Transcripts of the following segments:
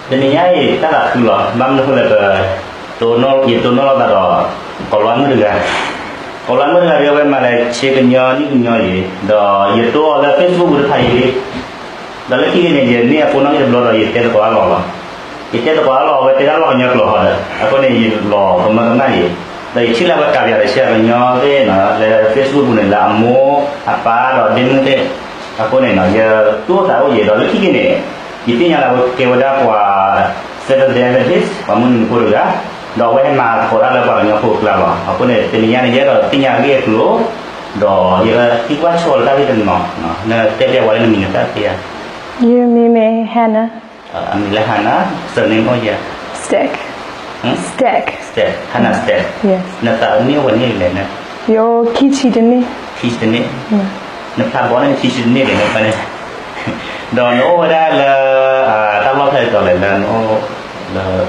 တနံၤညါအံၤ တၢ်သးခုလီၤ, ဘၣ်မနုၤအဃိလဲၣ်, ပ, ယတိၢ်နီၣ်လိာ်သးဒီး ကိၤလၤဝါမုၣ်တဂၤ, ကိၤလၤဝါမုၣ်တဂၤဒ်အဝဲမၤလၢဆံကညီနံၣ်ကညီအံၤ, ဒီးယတိၢ်အီၤလၢ Facebook ပူၤတဖၣ်အံၤလံ, ဒီးလၢခံက့ၤန့ၣ် ယန့ၢ်အကိးနီၣ်ဂံၢ်တဘျီဒီး ယတဲသကိးအလီၢ်လီၤ. ယတဲသကိးအလီၢ် အဝဲတဲတၢ်လီၢ်ကညီကျိာ်ဟီဒီး အဃိန့ၣ် ယလီၤကမၢကမၣ်အံၤ, ဒီးယထံၣ်လၢအဝဲကးပယၤဒီး ဆံကညီသ့ၣ်နီၤ လၢ Facebook ပူၤန့ၣ် လၢအမိၢ်အပၢ်ဒီးဒ့မုၣ်သ့ၣ်, အဃိန့ၣ်နီၤ ယတိၢ်သးအိၣ်ယံၤ ဒီးလၢခံက့ၤန့ၣ် ယသ့ၣ်ညါလၢအဝဲကဲဝဲဒၣ်ပှၤ Seventh Day Adventist ပှၤမုၢ်နွံဖိတဂၤ, ဒီးအဝဲဟဲမၤသကိးတၢ်လၢပှၤကညီဖိအကျါလီၤ. အဃိန့ၣ် တနံၤညါန့ၣ် ယအဲၣ်ဒိးသ့ၣ်ညါအဂ့ၢ်အကျိၤ, ဒီးယကသံကွၢ်ဆိလၢတၢ်ဂ့ၢ်တနီၤ, နတဲပျဲဝဲလၢနမံၤနသၣ်သ့ဧါ. ယမံၤမ့ၢ် Hannah. အမံၤလၢ Hannah, surname အိၣ်ဧါ. Stack. Stack. Hannah Stack. နသးအနံၣ်အိၣ်ဝဲန့ၣ်လဲၣ်န့ၣ်. ယအိၣ်ခံဆံတနံၣ်. ခံဆံတနံၣ်. နဖျါဘီန့ၣ် နခံဆံတနံၣ်လဲၣ်န့ၣ်န့ၣ်, ဒီးနအိၣ်ဝဲဒၣ်လၢ တၢ်လီၢ်ဖဲလဲၣ်တတီၤလဲၣ် လၢနအိၣ်လၢ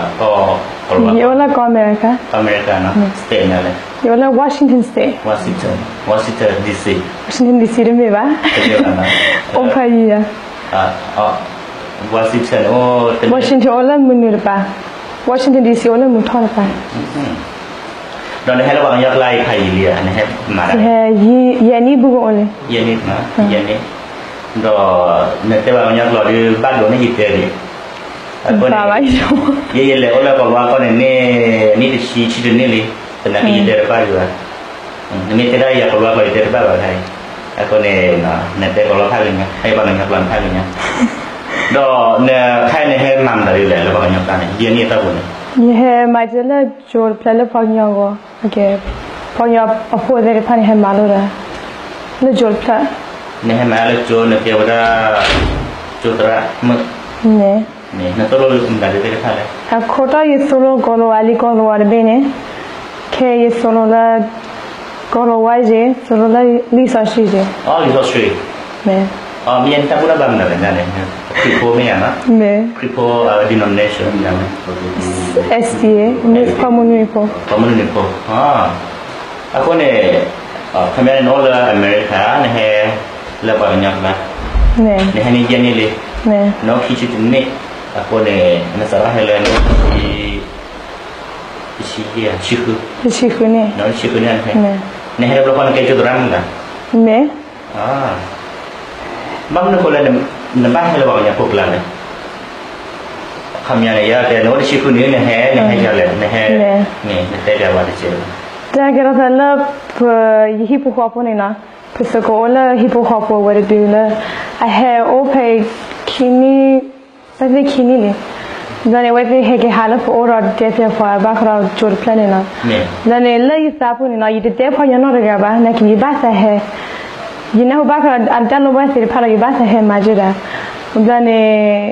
ကီၢ် ယအိၣ်လၢကီၢ်အမဲရကၤ. ကီၢ်အမဲရကၤနီၤ, state န့ၣ်လဲၣ်. ယအိၣ်လၢ Washington State. Washington, Washington D C. Washington D C တမ့ၢ်ဘၣ်, အိၣ်ဖဲယံၤယၤ. Washington အိၣ် Washington အိၣ်လၢမုၢ်နုာ်တပၤ, Washington D C အိၣ်လၢမုၢ်ထီၣ်တပၤ. ဒီးနဟဲလၢပှၤကညီကျါအံၤဖးယံာ်လံဧါ, နဟဲမၤတၢ်, ယဲၢ်နံၣ်ဘူးကအိၣ်လံ. ယဲၢ်နံၣ်, ယဲၢ်နံၣ်, ဒီးနတဲပှၤကညီကျိာ်ဒီး ဘၣ်ဒိးန့ၢ်ယတဲဒံး, အဃိန့ၣ် ယဲယလဲၤအိၣ်လၢကိၤလၤဝါကီၢ်န့ၣ် န့ၢ်နံၣ်တဆံ ဆံတနံၣ်လံ, သနာ်က့ယတဲတဘၣ်ဒံးဘၣ်. နမ့ၢ်တဲဒၣ်ယၤကိၤလၤဝါကျိာ် ယတဲတဘၣ်ဘၣ်ခါအံၤ, အဃိန့ၣ် နတဲကိၤလၤဝါဖးဂ့ၤညါ, ဟဲပှၤကညီကျိာ်န့ၣ်ဖးဂ့ၤညါ, ဒီးနခါအံၤနဟဲမၤမတၤဒ်လဲၣ် လၢပှၤကညီကျါန့ၣ် ယဲၢ်နံၣ်အတီၢ်ပူၤန့ၣ်. ယဟဲမၤစၢၤလၢကၠိတဖျၢၣ်လၢပှၤကညီအဂီၢ်, ပှၤကညီအဖိသ့ၣ်တဖၣ်န့ၣ် ဟဲမၤလိာ်ဒီး လၢကၠိတဖျၢၣ်. နဟဲမၤလၢကၠိ နကဲဝဲဒၣ် ကၠိသရၣ်မုၣ်, နသိၣ်လိမတၤဒ်သ့ၣ်တဖၣ်လဲၣ်. အခိၣ်တီယသိၣ်လိကိၤလၤဝါလံ ကိၤလၤဝါတဘ့ၣ်န့ၣ်, ခဲအံၤယသိၣ်လိလၢ ကိၤလၤဝါယ့ၢ်, သိၣ်လိလၢလံာ်စီဆှံယ့ၢ်. လံာ်စီဆှံ, မ့ၢ်နတၢ်ဘူၣ်တၢ်ဘါမနုၤလဲၣ်န့ၣ်, ခရံာ်ဖိမ့ၢ်ဧါနီၤ, ခရံာ်ဖိ denomination မ့ၢ်ဧါ, SDA, မုၢ်နွံဖိ, မုၢ်နွံဖိ, အဃိန့ၣ် ခီပညီန့ၣ် နအိၣ်လၢအမဲရကၤ နဟဲလၢပှၤကညီကျါ, နဟဲန့ၣ်ယဲၢ်နံၣ်လံ, နအိၣ်ခံဆံတနံၣ်, အဃိန့ၣ် နစးထီၣ်ဟဲလၢနအိၣ်ခံဆံ, တဆံဃု, တဆံဃုန့ၣ်, နဟဲတဘျီဃီနကဲကၠိသရၣ်မုၣ်ဧါ. မ့ၢ် ဘၣ်မနုၤအဃိလၢ နဘၣ်ဟဲလၢပှၤကညီဖိကျါလဲၣ်. ခီပညီန့ၣ် ယတဲနအိၣ်တဆံဃုနံၣ် နဟဲ, နဟဲဒ်လဲၣ်, နဟဲ, နတဲပျဲဝဲတကဲး. တၢ်ကဲထီၣ်သးလၢ ပယဟံၣ်ဖိဃီဖိန့ၣ်နီၤ, ပသကိးအိၣ်လၢဟံၣ်ဖိဃီဖိဝဲတဒုလၢ အဟဲအိၣ်ဖဲ ခံနံၣ်, သၢသ့ၣ်ခံနံၣ်န့ၣ်, ဘျီန့ၣ် အဝဲသ့ၣ်ဟဲက့ၤဟးလၢပအိၣ်ဒီးတဲပျဲပှၤဘၣ်ဃးဒီးကၠိတဖျၢၣ်န့ၣ်နီၤ. ဘျီန့ၣ် လၢယသးပူၤန့ၣ်နီၤ ယတတဲပှၤကညီနီတဂၤဘၣ်, နာ်က့ယဘၣ်သးဟဲ, ယနၢ်ဟူဘၣ်ဃးဒီးအတၢ်လိၣ်ဘၣ်သ့ၣ်တဖၣ်ဒီး ယဘၣ်သးဟဲမၤကၢၤဒၣ်. ဘျီန့ၣ်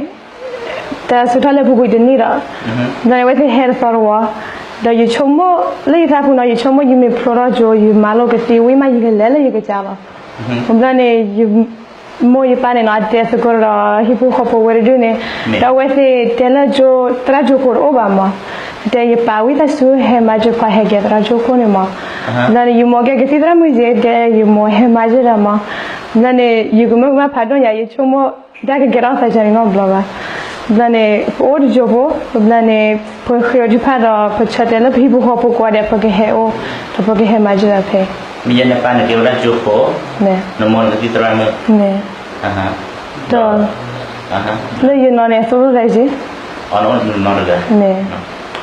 တၢ်ဆူၣ်ထီၣ်လဲၤပူၤကွံာ်တနံၣ်ဒီး, ဘျီန့ၣ် အဝဲသ့ၣ်ဟဲတသီတဝီ, ဒီးယဆိကမိၣ် လၢယသးပူၤနီၤ ယဆိကမိၣ် ယမ့ၢ်ဖျိထီၣ်ကၠိ ယမၤလိကသံဝံၤမး ယကလဲၤလၢယကစၢ်လီၤ. ဘျီန့ၣ် ယမိၢ်ယပၢ်န့ၣ်နီၤ အတဲသကိးဒီးဟံၣ်ဖိဃီဖိဝဲတဒုန့ၣ်, ဒီးအဝဲသ့ၣ်တဲလၢကၠိ သရၣ်ကၠိခိၣ်တအိၣ်ဘၣ်မး, တဲယပာ်ဝံသးစူၤဟဲမၤစၢၤပှၤဟဲကဲသရၣ်ကၠိခိၣ်န့ၣ်မး. ဘျီန့ၣ် ယမိၢ်ကဲကသံၣ်သရၣ်မုၣ်က့ၤ တဲယမိၢ်ဟဲမၤစၢၤဒၣ်မး. ဘျီန့ၣ် ယကမၢကမၣ်ဖးဒိၣ်ညါ ယဆိကမိၣ် တၢ်ကကဲထီၣ်သးကန့ၣ်နီတဘျီဘၣ်. ဘျီန့ၣ် ပအိၣ်တကၠိဖိ, ဘျီန့ၣ် ပဃ့အီၤထုကဖၣ်ဒီး ပဆၢတဲာ်လၢပဟံၣ်ဖိဃီဖိကိးဂၤဒဲး ပကဟဲအိၣ်, ဒီးပကဟဲမၤစၢၤဒၣ်ဖဲ မ့ၢ်ယဲန့ၣ်ပၢ်န့ၣ်ကဲဝဲဒၣ်ကၠိခိၣ်, နမိၢ်န့ၣ်ကသံၣ်သရၣ်မုၣ်, ဒီး လၢယနီၢ်န့ၣ် သိၣ်လိတဂၤ,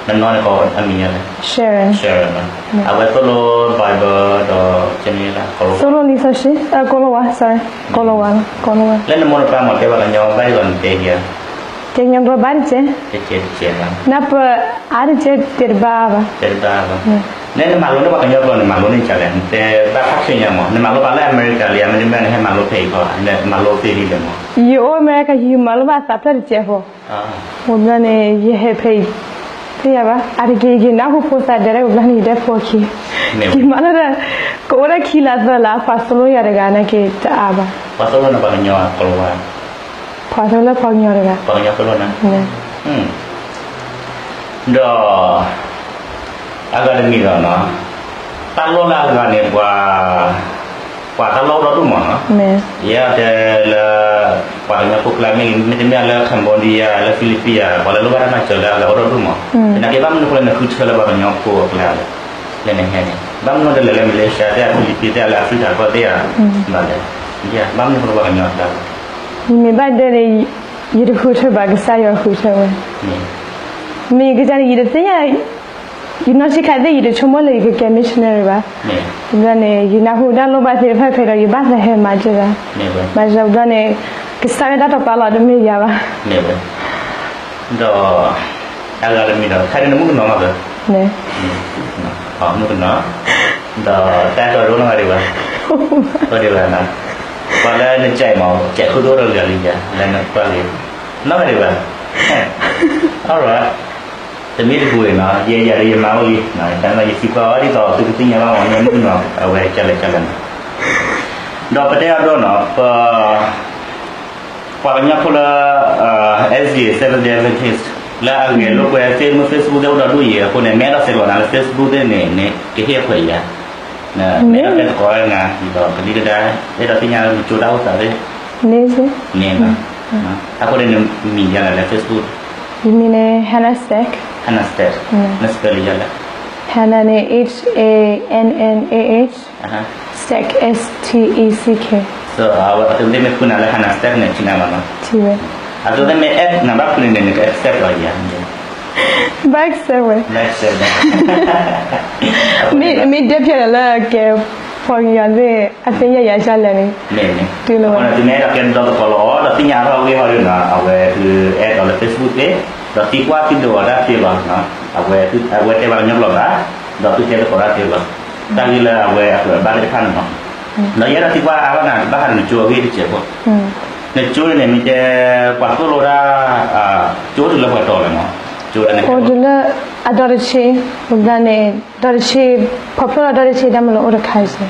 နနီၢ်န့ၣ်ကိးအမံၤလၢ, အဝဲသိၣ်လိ Bible ဒီး သိၣ်လိလံာ်စီဆှံ, ကိၤလၤဝါ, sorry, ကိၤလၤဝါ, ကိၤလၤဝါ. လၢနမိၢ်နပၢ်မ့ၢ်တဲပှၤကညီဘၣ်ယိၣ်နတဲယၤ, တဲကညီဘၣ်တကဲ, နပၢ်အါတကဲတဲတဘၣ်ဘၣ်, တဲတဘၣ်ဘၣ်. နမၤလိန့ၢ်ပှၤကညီကျိာ် နမၤလိန့ၢ်ကလဲၣ်, နတဲဘၣ်ဖးဆ့ညါမး, နမၤလိဘၣ်လၢအမဲရကၤလံ, မ့တမ့ၢ်နဟဲမၤလိဖဲအံၤခီ, နမၤလိသ့ဒ်လဲၣ်မး. ယအိၣ်အမဲရကၤ ယမၤလိဘၣ်သးဖျၢၣ်တကဲဖိ ဝံၤဘျီန့ၣ် ယဟဲဖဲအံၤ သ့ၣ်ညါဘၣ်, အါတက့ၢ်ယက့ၤနၢ်ဟူဖိသၣ်ဒဲးဒၣ် ဝံၤဘျီန့ၣ် ယတဲဖိခံ, ယမၤလၢဒၣ် ကအိၣ်ဒၣ်ခံလါသၢလါ ပှၤသိၣ်လိယၤတဂၤနာ်က့တအါဘၣ်. ပှၤသိၣ်လိန့ၣ်ပှၤကညီအကိးဝဲ, ပှၤသိၣ်လိပှၤကညီတဂၤ, ပှၤကညီသိၣ်လိန့ၣ်, ဒီး အဂၤတမံၤဒီးနီၤ, တၢ်လီၢ်လၢအဂၤန့ၣ် ပှၤ ပှၤတၢ်လီၢ်အိၣ်ဒီဒူၣ်မးနီၤ, ယဲတဲလၢ ပှၤကညီဖိကျါမ့ၢ်ဂ့ၤ မ့တမ့ၢ်လၢ Cambodia လၢ Philippines ပှၤလၢလိၣ်ဘၣ်တၢ်မၤစၢၤလၢအဂၤအိၣ်ဒီဒူၣ်မး, သနာ်က့ဘၣ်မနုၤအဃိလၢနဃုထၢလၢပှၤကညီဖိအကျါလဲၣ်, လၢနဟဲန့ၣ် ဘၣ်မနုၤတလဲၤလၢ Malaysia သ့ၣ် Philippines သ့ၣ် လၢ Africa ကီၢ်သ့ၣ်ဧါ, ဘၣ်လဲၣ်, ဘၣ်မနုၤအဃိလၢပှၤကညီအကျါလဲၣ်, ယမ့ၢ်ဘၣ်ဒဲန့ၣ် ယတဃုထၢဘၣ် ကစၢ်ယွၤဃုထၢဝဲ, မ့ၢ်ကစၢ်န့ၣ် ယတသ့ၣ်ညါ ယနီၢ်ဆံးခါသ့ၣ် ယတဆိကမိၣ်လၢယကကဲ missionary ဘၣ်, ဘျီန့ၣ် ယနၢ်ဟူတၢ်လိၣ်ဘၣ်သ့ၣ်တဖၣ်ဖဲဒီး ယဘၣ်သးဟဲမၤစၢၤသး, မၤစၢၤဘျီန့ၣ် ကစၢ်ယွၤတၢ်တပာ်လီၤတမ့ၢ်ယၤဘၣ်, ဒီး အဂၤတမံၤဒီး ခဲဒၣ်နမုၣ်ကနီၤမးဘၣ်, မုၣ်ကနီၤ, ဒီးတၢ်ကီဒိနီၢ်ဂၤဒံးဘၣ်, ကီဒံးဘၣ်နီၤ, ပှၤလၢနစဲးမး စဲးဃုတအိၣ်ဒီးဂၤလံယၤ လၢနကွၢ်ဂ့ၤ, နီၢ်ဂၤဒံးဘၣ်, alright, တမ့ၢ်တပူၤအံၤနီၤ ယဲယၤဒီးယမါအိၣ်လံ, တၢ်နီၤယသံကွၢ်အီၤဒ်သိးသုကသ့ၣ်ညါဘၣ်မး မုၣ်ကနီၤ အဝဲကလဲၣ်ကလဲၣ်နီၤ, ဒီးပတဲအဒိနီၤ ပ ပှၤကညီဖိလၢ SDA Seventh Day Adventist လၢအဂဲၤလိာ်ကွဲ Facebook Facebook သ့ၣ်အိၣ်ဒီဒူၣ်အံၤအဃိန့ၣ် မ့ၢ်အဲၣ်ဒိးဆဲးကျိးနၤလၢ Facebook သ့ၣ်န့ၣ် နကဟ့ၣ်အခွဲးယၤ, မ့ၢ်အဲၣ်ဒိးတဲသကိးနၤ ဒီးကဒံကဒါ အဲၣ်ဒိးသ့ၣ်ညါနကၠိတၢ်အိၣ်သးသ့ၣ်, န့ၣ်, အဃိန့ၣ်နမံၤယၤလဲၣ်လၢ Facebook, ယမံၤန့ၣ် Hannah Stack, Hannah Stack, န spell ယၤလဲၣ်, Hannah န့ၣ် H A N N A H, Stack, S T E C K, အဝဲအသုသ့ၣ်မ့ၢ်ဖုနၤလၢ Hannah Stack န့ၣ် ထံၣ်နၤလီၤနီၤ, အသုသ့ၣ်မ့ၢ်အဲၣ်နၤဘၣ်ဖုန့ၣ်န့ၣ် နက accept လီၤယၤ, ဘၣ် accept ဝဲ, မ့ၢ်ဒဲဖျါလၢကဲ ပှၤကညီသ့ၣ် အသ့ၣ်ညါယၤဒ်လဲၣ်န့ၣ်, မ့ၢ်န့ၣ်, အဃိန့ၣ် သုမ့ၢ်အဲၣ်ဒိးကဲဒီသကိးလီၤအီၤ ဒီးသ့ၣ်ညါအါထီၣ်အဂ့ၢ်ဟီဒ်နီၤ အဝဲသုအဲၣ်ဒိးလၢ Facebook သ့ၣ်, ဒီးသံကွၢ်သုဒိးအီၤတၢ်သ့လီၤ, အဝဲတဲပှၤကညီကျိာ်သး, ဒီးသုတဲသကိးတၢ်သ့လီၤ, တၢ်ဂ့ၢ်လၢအဝဲအကျိၤအဘၣ်သ့ၣ်တဖၣ်န့ၣ်မး, ဒီးယအဲၣ်ဒိးသံကွၢ်အါထီၣ်နၤ ဘၣ်ဃးဒီးနကၠိအဂ့ၢ်တစဲးဖိ, နကၠိန့ၣ်မ့ၢ်တဲ ပှၤသိၣ်လိတၢ်, ကၠိအိၣ်တုၤလၢပှဲၤတီၤလဲၣ်မး, ကၠိလၢနဟဲ, အိၣ်တုၤလၢ အဒီတဆံ, ဝံၤဘျီန့ၣ် ဒီတဆံ, ဖီဖျိဒီးဒီတဆံ တၢ်မၤလိအိၣ်တခါစ့ၢ်,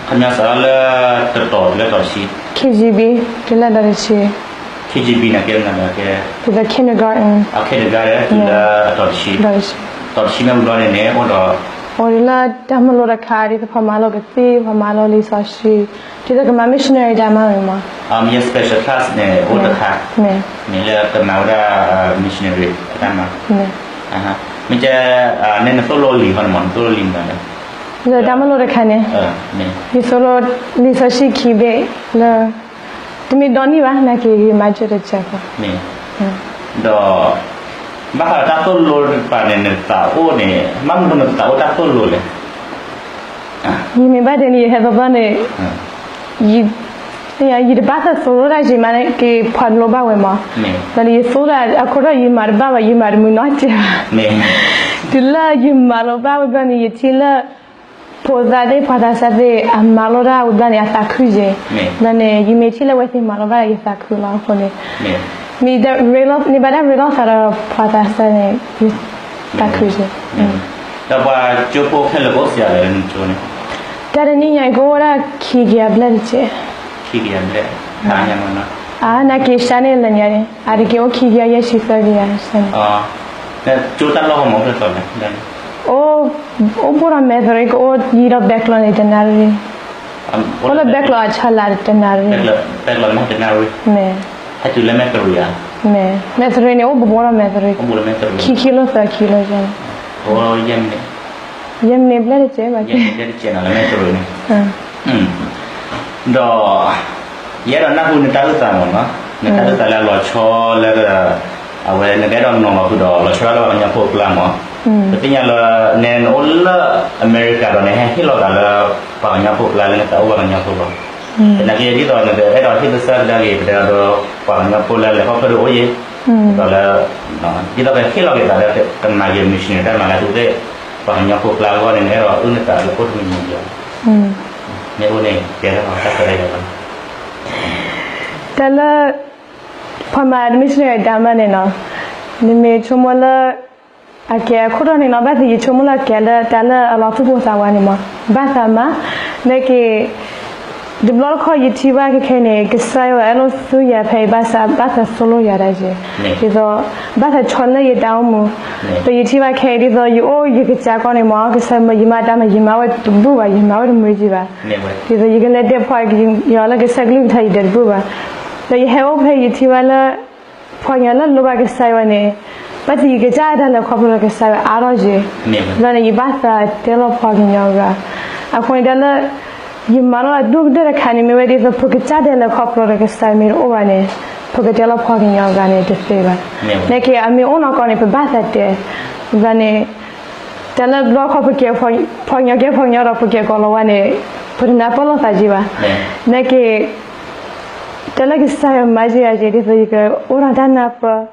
ခီပညီစးထီၣ်လၢတတီၤတုၤလၢတီၤဆံ, K G B တုၤလၢဒီတဆံ, K G B န့ၣ်ကဲမနုၤလဲၣ်, ကဲ kindergarten, kindergarten တုၤလၢအတီၤတဆံ, တီၤတဆံမ့ၢ်ဝံၤဘျီန့ၣ်န့ၣ် အိၣ်ဒီး, အိၣ်တုၤလၢတၢ်မၤလိတခါ ဒ်သိးပှၤမၤလိကသံၣ် ပှၤမၤလိလံာ်စီဆှံ, ဒ်သိးကမၤ missionary တၢ်မၤန့ၣ်မး, မ့ၢ် special class န့ၣ် အိၣ်တခါ, မ့ၢ်လၢကမၤဝဲဒၣ် missionary အတၢ်မၤ, မ့ၢ်တဲ, န့ၣ်နသိၣ်လိလံာ်ဟီန့ၣ်မး နသိၣ်လိလံာ်မနုၤလဲၣ်, လၢတၢ်မၤလိတခါန့ၣ်, ယသိၣ်လိလံာ်စီဆှံခံဘ့ၣ်လၢ, တမ့ၢ်ဒီနံၣ်ဘၣ် နာ်က့ၤယမၤစၢၤတစဲးဖိ, ဒီး, ဘၣ်ဃးဒီးတၢ်သိၣ်လိတဖၣ်န့ၣ် နသးအိၣ်န့ၣ် ဘၣ်မနုၤနသးအိၣ်တၢ်သိၣ်လိလဲၣ်, ယမ့ၢ်ဘၣ်တဲန့ၣ် ယဟဲသပှၢ်န့ၣ်, ယ, ယတဘၣ်သးသိၣ်လိတၢ်ယံာ်မးန့ၣ် က့ၤဖးလိဘၣ်ဝဲမး, ဒီးယသိၣ်တၢ်အခိၣ်ထီၣ်ယမၤတဘၣ်ဘၣ် ယမၤတမုာ်နီတစဲးဘၣ်, တုၤလၢယမၤလိဘၣ်ဝဲဘျီန့ၣ် ယထံၣ်လၢ ဖိသၣ်သ့ၣ် ပှၤသးစၢ်သ့ၣ် အမၤလိတၢ်ဝံၤဘျီန့ၣ် အသးခုက့ၤ, ဘျီန့ၣ် ယမ့ၢ်ထံၣ်လၢအဝဲသ့ၣ်မၤလိဘၣ် ယသးခုလီၤအဃိန့ၣ်, မ့ၢ်, န့ၢ်ဘၣ်တၢ်ရ့လိာ်သးဒီးပှၤသးစၢ်န့ၣ်, ယသးခုက့ၤ, ဒီးပှၤကၠိဖိခဲလၢာ်ကအိၣ်စှၤလဲၣ်လၢနကၠိန့ၣ်, တၢ်တနံၣ်ညါအံၤကအိၣ်ဝဲဒၣ်ခံကယၤဘျဲၣ်တက့ၢ်, ခံကယၤဘျဲၣ်, အါ, နာ်က့ၤစှၤန့ၢ်လၢညါန့ၣ် အါတက့ၢ်အိၣ်ခံကယၤယဲၢ်ဆံသၢကယၤန့ၣ်, ကၠိတၢ်လီၢ်ကမၤအိၣ်ဖျဲၣ်ထီလဲၣ်, အိၣ်ဘိၣ်ဒီးမဲၣ်သရံ ကအိၣ်ယံၤဒီးဘဲကျိးန့ၣ် တနၣ်ရံၣ်, အိၣ်လၢဘဲကျိးအဆၢလၢ်တနၣ်ရံၣ်, ဘဲကျိးန့ၣ်တနၣ်ရံၣ်, မ့ၢ်, ဟဲတုၤလၢမဲၣ်သရံဧါ, မ့ၢ်, မဲၣ်သရံန့ၣ် အိၣ်ဘိၣ်ဘိၣ်ဒီးမဲၣ်သရံ, ခံကီလိ သၢကီလိန့ၣ်, အိၣ်ယဲၢ်မံးနံး, ယဲၢ်မံးနံးဘျဲၣ်တကဲးဘၣ်, ယဲၢ်မံးနံးဘျဲၣ်တကဲးန့ၣ်လၢမဲၣ်သရံန့ၣ်, ဒီး ယအဲၣ်ဒိးနၢ်ဟူနတၢ်အုၣ်သးမးနီၤ, နတၢ်အုၣ်သးလၢအလီၤဆီလၢ အဝဲနကအဲၣ်ဒိးနီၤလီၤဃုာ်ဒီး လီၤဆီဒၣ်လၢပှၤကညီဖိအကျါမး, ပသ့ၣ်ညါလၢ နဲနအိၣ်လၢအမဲရကၤဒီး နဟဲဟ့ၣ်လီၤသးလၢ ပှၤကညီဖိအကျါလၢနသးအိၣ်ပှၤကညီဖိလီၤ, သနာ်က့ဒ်သိးနကအဲၣ်ဒိးဟ့ၣ်သဆၣ်ကဒါက့ၤ ပတဲဒီး ပှၤကညီဖိလၢလဲၤခီဖျိဒၣ်အိၣ်ယဲၢ်, ဒီးလၢ ဒ်သိးကဟ့ၣ်လီၤက့ၤသးလၢ ကမၤက့ၤ missionary တၢ်မၤလၢသုသ့ၣ် ပှၤကညီဖိအကျါအဂီၢ်န့ၣ် နအဲၣ်ဒိးအုၣ်နသးလၢအိၣ်တမံၤမံၤလီၤ, မ့ၢ်အိၣ်န့ၣ် ကဲထီၣ်တၢ်ခွဲးတၢ်ယာ်လီၤ, တၢ်လၢ ပှၤမၤ missionary တၢ်မၤန့ၣ်နီၤ, နမ့ၢ်ဆိကမိၣ်လၢ အကဲအခိၣ်တီန့ၣ်နီၤ ဘၣ်သ့ၣ်ယဆိကမိၣ်လၢအကဲလၢတၢ်လၢအလီၤသူၣ်ပိၢ်သးဝးန့ၣ်မး, ဘၣ်သးမၤ, နာ်က့ၤ တဘျီတခီၣ်ယထံၣ်ဘၣ်ခဲခဲန့ၣ် ကစၢ်ယွၤအဲၣ်လိာ်သူယၤဖဲအံၤဘၣ်ဆၣ် ဘၣ်သးသိၣ်လိယၤဒၣ်ယဲၢ်, ဒ်သိး ဘၣ်သးဆီလၢယတၢ်အိၣ်မူ ဒီးယထံၣ်ဘၣ်ခဲအံၤဒ်သိး ယအိၣ်ယကစၢ်ကီၢ်န့ၣ်မ့ၢ် ကစၢ်မၤယမၤတၢ်မၤ ယမၤဝဲတဘူၣ်ဘၣ်, ယမၤဝဲတမုာ်ကံဘၣ်. ဒ်သိးယကလဲၤတဲဖီကညီလၢကစၢ်ကလုၢ်ကထါ ယတဲတဘူၣ်ဘၣ်. ဒီးယဟဲအိၣ်ဖဲယထံၣ်ဘၣ်လၢ ဖီကညီလၢလိၣ်ဘၣ်ကစၢ်ယွၤန့ၣ် ဘၣ်သ့ၣ်ယကစၢ်တၢ်လဲၤခီဖျိဒီးကစၢ်ယွၤအါထီၣ်က့ၤ, ဘျီန့ၣ် ယဘၣ်သးတဲလီၤဖီကညီဂၤ. အဃိန့ၣ် တၢ်လၢ ယမၤလီၤအဒိၣ်ကတၢၢ်တခါန့ၣ် မ့ၢ်ဝဲဒ်သိး ပကစၢ်တၢ်လဲၤခီဖျိဒီးကစၢ်ယွၤမ့ၢ်တအိၣ်ဘၣ်န့ၣ် ပကတဲလီၤဖီကညီဂၤန့ၣ်တသ့ဘၣ်. နာ်က့ အမ့ၢ်အိၣ်နီၢ်ကီၢ်န့ၣ် ပဘၣ်သးတဲ, ဘျီန့ၣ် တၢ်လၢဘျီခီပကဲ ဖီကညီကဲဖီကညီဒီး ပကဲကီၢ်လီၤဝါန့ၣ် ပတနၢ်ပၢၢ်လိာ်သးက့ဘၣ်. နာ်က့ တၢ်လၢကစၢ်ယွၤမၤက့ၤယၤက့ၤ ဒ်သိးယကအိၣ်ဒီးတၢ်နၢ်ပၢၢ်,